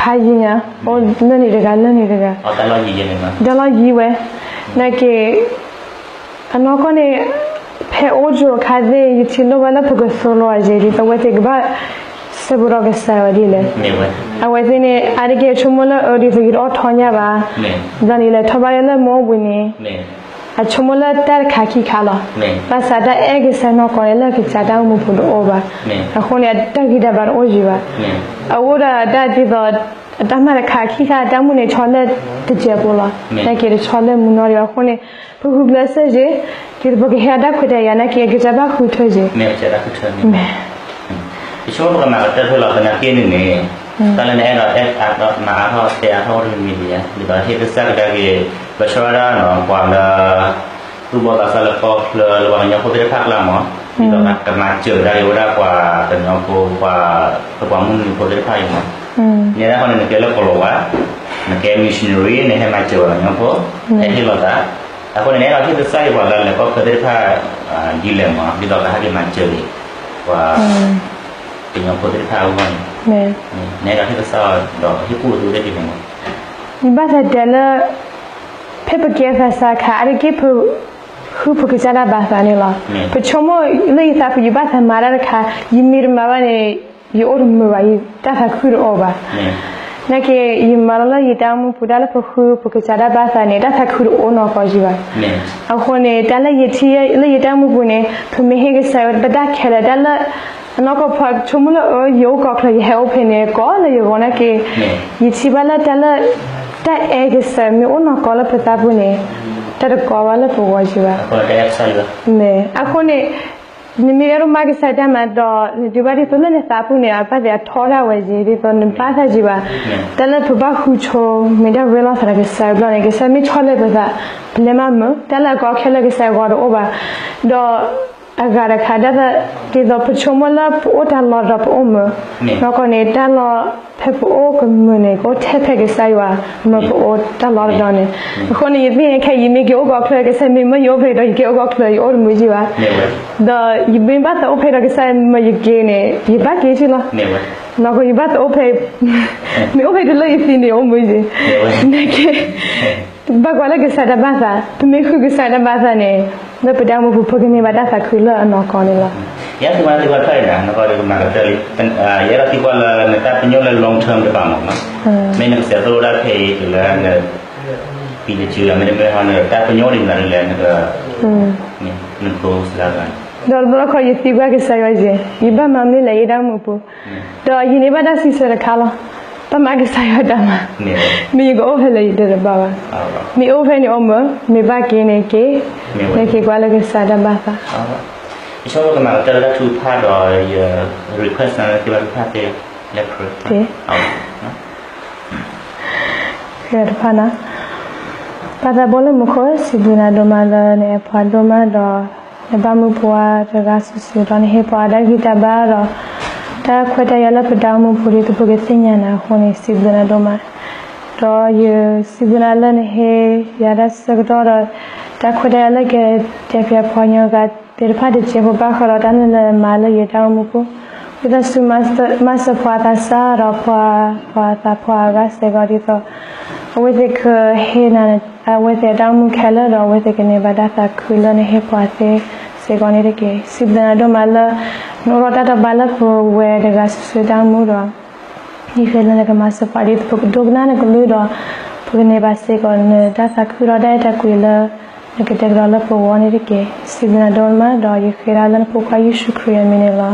ဖးယံၤညါ အိၣ်လၢန့ၣ်တဂၤလၢန့ၣ်တဂၤ တၢ်လီၢ်ယံၤဝဲ နာ်က့ၤ အနီၢ်ကီၢ်န့ၣ် ဖဲအိၣ်ကၠိအခါသ့ၣ် ယထံၣ်လိၣ်ဘၣ်လၢပကသိၣ်လိအီၤယဲၢ် ဒ်သိးအဝဲသ့ၣ်ကဘၣ် စဲဘူးဒီးကစၢ်ယွၤဒ်လဲၣ်. အဝဲသ့ၣ်န့ၣ် အါတက့ၢ်အဆိကမိၣ်လၢအဒ်သိးယတအီၣ်ထီညၣ်ဘၣ် ဘျီန့ၣ်လဲၤထီၣ်ဘၣ်လၢမ့ၢ်အိၣ်ဘှံးန့ၣ် အဆိကမိၣ်လၢတၢ်တခါခံခါလီၤ. ဘၣ်ဆၣ်တၢ်အဲၣ်ကစၢ်နီၢ်ကီၢ်န့ၣ် လၢကစၢ်တၢ်အိၣ်မူပူၤတအိၣ်ဘၣ်. အဃိန့ၣ် အတၢ်ဂံၢ်တၢ်ဘါတအိၣ်ယံၤဘၣ်. အအိၣ်ဒီးတၢ်ဒ်သိး အတၢ်မၤတခါခံခါ တၢ်မုၢ်န့ၣ်ဆီလၢတစဲးဖိလီၤ. နာ်က့ၤတဆီလၢမုၢ်နီၢ်ဒံးဘၣ်အဃိန့ၣ် ပဂုာ်ကျဲးစၢးယဲၢ် ဒ်သိးပကဟဲအတၢ်ခွဲးတၢ်ယာ်နာ်က့ၤ ကစၢ်ဘၣ်ဃုထၢယဲၢ် မ့ၢ် ယဆိကမိၣ်ပကမၤကတၢၢ်ဖဲလီၤသနာ်က့န့ၣ်န့ၣ် တၢ်လၢနအဲၣ်ဒိးအဲၣ်အါထီၣ်မၤအါထီၣ်တဲအါထီၣ်အိၣ်တမံၤမံၤဒံးဧါ ဒ်သိးဟ့ၣ်သဆၣ်ကဒါက့ၤ ပဆၢဝဲဒၣ်နီၤ ပှၤလၢ သူၣ်ဘီၣ်သးစၢ်လၢကီၢ်ချၢ လၢပှၤကညီဖိသ့ၣ်တဖၣ်ကျါမး ဒ်သိးကမၤစၢၤကဒါက့ၤဝဲဒၣ်ပှၤကညီဖိ ပှၤ ပပှၤမုၢ်နံၤဖိသ့ၣ်တဖၣ်အံၤမး နဲဒၣ်ဃီန့ၣ် နကဲလၢကလီၤဝါ နကဲ missionary နဟဲမၤစၢၤပှၤကညီဖိ ဟဲဟ့ၣ်လီၤသး အဃိန့ၣ် နအဲၣ်ဒိးဟ့ၣ်သဆၣ်က့ၤပှၤလၢလဲၤကီၢ်ချၢသ့ၣ်တဖၣ် ဒ်လဲၣ်မး ဒ်သိးကဟဲက့ၤမၤစၢၤက့ၤ ပှၤ ကညီဖိသ့ၣ်တဖၣ်အဂီၢ်န့ၣ် နအဲၣ်ဒိးဟ့ၣ်သဆၣ်ဒီးဟ့ၣ်ကူၣ်သုသ့ၣ်ဒ်လဲၣ်မး ယဘၣ်သးတဲလၢ ဖဲပကဲသးစၢ်အခါ အါတက့ၢ်ပ ဃုပကစၢ်တၢ်ဘၣ်သးန့ၣ်လီၤ. ပဆိကမိၣ်လၢယသးပူၤ ယဘၣ်သးမၤတၢ်တခါ ယမ့ၢ်တမၤဘၣ်န့ၣ် ယအိၣ်တမုာ်ဘၣ် ယတၢ်သးခုတအိၣ်ဘၣ်. နာ်က့ၤ ယမၤလီၤလၢယတၢ်အိၣ်မူပူၤ တၢ်လၢပဃုပကစၢ်တၢ်ဘၣ်သးန့ၣ် တၢ်သးခုတအိၣ်နီၢ်ကီၢ်ယံၤဘၣ်. အဃိန့ၣ် တၢ်လၢယထံၣ်လၢယတၢ်အိၣ်မူပူၤန့ၣ် ပမ့ၢ်ဟ့ၣ်ကစၢ်ယွၤပတၢ်ခဲလၢာ် တၢ်လၢ အနီၢ်ကီၢ်ဖီ ဆိကမိၣ်လၢအၢ ယအိၣ်ကီၢ်ချၢ ယဟဲအိၣ်ဖဲန့ၣ် ကိးလၢယဂီၢ်နာ်က့ၤ ယထံၣ်ဘၣ်လၢတၢ်လၢ တၢ်အဲၣ်ကစၢ်မ့ၢ်အိၣ်နီၢ်ကီၢ်လၢပသးပူၤန့ၣ် တၢ်တကိးဘၣ်လၢပဂီၢ်ယံၤဘၣ်. မ့ၢ်အဃိန့ၣ် နမ့ၢ်အဲၣ်ဒိးမၤကစၢ်တၢ်မၤဒီး နဒုးဘၣ်ဒ်သိးလၢနသးပူၤန့ၣ် အဘၣ်သ့ၣ်အထီဒၣ်ဝဲက့ၤ ဒ်သိးနဘၣ်သးက့ၤဘၣ်. တၢ်လၢပဘၣ်ဃုဆိ မ့ၢ်ဒၣ်ရ့လိာ်သးဒီးကစၢ်အဘျီန့ၣ် ကစၢ်မ့ၢ်ဆီၣ်လီၤပသး ပလဲၤမၤမုာ် တၢ်လၢအကီခဲလၢာ်ကစၢ်အဂီၢ်တအိၣ်ဘၣ်. ဒီး အဂၤတခါ ဒ်သိးပဆိကမိၣ်လၢပအိၣ်တၢ်လီၢ်ဒီးပအိၣ်မုာ်, နီၢ်ကီၢ်န့ၣ် တၢ်လီၢ်ဖဲပအိၣ်ကမုာ်န့ၣ် ကအိၣ်ထဲဖဲကစၢ်ယွၤ မၢပအိၣ်တၢ်လီၢ်တဒီန့ၣ်. အဃိန့ၣ် ယသ့ၣ်ညါခဲအံၤ ယမ့ၢ်က့ၤအိၣ်ကီးချၢ ကစၢ်မ့ၢ်မၢယအိၣ်ဖဲဒီး ယက့ၤအိၣ်ကီးချၢ ယအိၣ်တမုာ်က့ၤဘၣ်. ဒီးယမ့ၢ်ဘၣ်သးအိၣ်ဖဲဒီးကစၢ်မၢယက့ၤန့ၣ် ယဘၣ်က့ၤက့ၤလီၤ. နီၢ်ကီၢ်ယဘၣ်သးအိၣ်ဖဲ မ့ၢ်အိၣ်ဖဲတုၤလၢယသံန့ၣ် အိၣ်မုာ်က့ၤ နက့ၤ ဘၣ်ကွၢ်လၢကစၢ်တၢ်ဘၣ်သး, ပမ့ၢ်ဃုကစၢ်တၢ်ဘၣ်သးန့ၣ် လၢပတၢ်အိၣ်မူပူၤ ပကန့ၢ်ဘၣ်တၢ်သးခုလၢအနီၢ်ကီၢ်န့ၣ်လီၤ. ယဲသ့ၣ်ညါသ့ၣ်ညါဖဲအံၤန့ၣ် နကီၢ်ဒီးကမၤကတၢၢ်လံ, ယအဲၣ်ဒိးသံကွၢ်လၢနတၢ်ပညိၣ်လၢ long term တဖၣ်မး, မ့ၢ်နကစဲးသိၣ်ဒၣ်ဖဲအံၤတုၤလၢန ပံၤနစု မ့တမ့ၢ်ဟီ နတၢ်ပညိၣ်ဒ်မနုၤလဲၣ် နက န goal လၢ ဒီးတဘျီခီယသံကွၢ်ကစၢ်ယွၤယဲၢ်, ယဘၣ်မၤမနုၤလဲၣ် ယတၢ်အိၣ်မူပူၤ, ဒီးယန့ၢ်ဘၣ်တၢ်စံးဆၢတခါလီၤ. ဘၣ်မၤကစၢ်ယွၤတၢ်မၤ, မ့ၢ်ယကအိၣ်ဖဲလဲၣ်ယတဲတဘၣ်ဘၣ်. မ့ၢ်အိၣ်ဖဲန့ၣ်အိၣ်မုာ်, မ့ၢ်ဘၣ်က့ၤန့ၣ်က့ၤ, မ့ၢ်က့ၤကွၢ်လၢကစၢ်တၢ်ဘၣ်သး. ယဆိကမိၣ်ကမၤကတၢၢ်လၢတၢ်ထုကဖၣ်ဒီးယ request နသ့ၣ်ညါတဖၣ်သ့ၣ် လၢခရံာ် တဖၣ်န့ၣ်, ပၢ်သးဘိလၢမူခိၣ်ဧၢ, စံးဘျုးနၤဒိၣ်မးလၢနအဲၣ်ပှၤဒိၣ်မးဒီး နဘၣ်မူပှၤတဂၤစုာ်စုာ်ဒီးနဟ့ၣ်ပှၤတၢ်ဂံၢ်တၢ်ဘါဒီး တၢ်ခွဲးတၢ်ယာ်လၢပတၢ်အိၣ်မူပူၤဒ်သိးပကသ့ၣ်ညါနၤအဃိန့ၣ် စံးဘျုးနၤဒိၣ်မး. ဒီးယစံးဘျုးနၤလၢနဟ့ၣ်ယၤတၢ်ဆၢကတီၢ်ဒီး တၢ်ခွဲးတၢ်ယာ်လၢကတဲဖျါပှၤကညီဂၤသ့ၣ်တဖၣ်တစဲးဖိဘၣ်ဃးဒီးတၢ်လၢနမၤလၢယတၢ်အိၣ်မူပူၤ, ဒ်သိးစူၢ်မၤစၢၤပှၤသးစၢ်ဒီးပှၤ ပှၤသးပှၢ်အဂၤစ့ၢ်ကီးဒ်သိး အဝဲသ့ၣ်ကဟ့ၣ်နၤ အဝဲသ့ၣ်အတၢ်အိၣ်မူခဲလၢာ်ဒီး အဝဲသ့ၣ်ကန့ၢ်ဘၣ်တၢ်သးခုလၢနဟ့ၣ်ပှၤသ့စ့ၢ်ကီးန့ၣ်တက့ၢ်. စံးဘျုးနၤဒိၣ်မးလၢ နအိၣ်ဒီးတၢ်တိာ်ပာ်လၢပဝဲတဂၤစုာ်စုာ်တၢ်အိၣ်မူဒီး ယဃ့လၢနကမၤစၢၤပှၤဒ်သိးပကဒိကနၣ်နကလုၢ်ဒီး ပကန့ၢ်ဘၣ်စ့ၢ်ကီးနတၢ်သးခုဒီးတၢ်အဲၣ်တၢ်ကွံလၢ နကတဲာ်ကတီၤလၢပဂီၢ်န့ၣ်တက့ၢ်. စံးဘျုးနၤဒိၣ်မးဒီး ယဃ့ဒၣ်လၢနဖိခွါယ့ၣ်ၡူးခရံာ်အမံၤန့ၣ်လီၤ.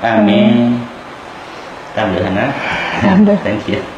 အၤမ့ၣ်. တၢ်ဘျုးနၤ, တၢ်ဘျုး.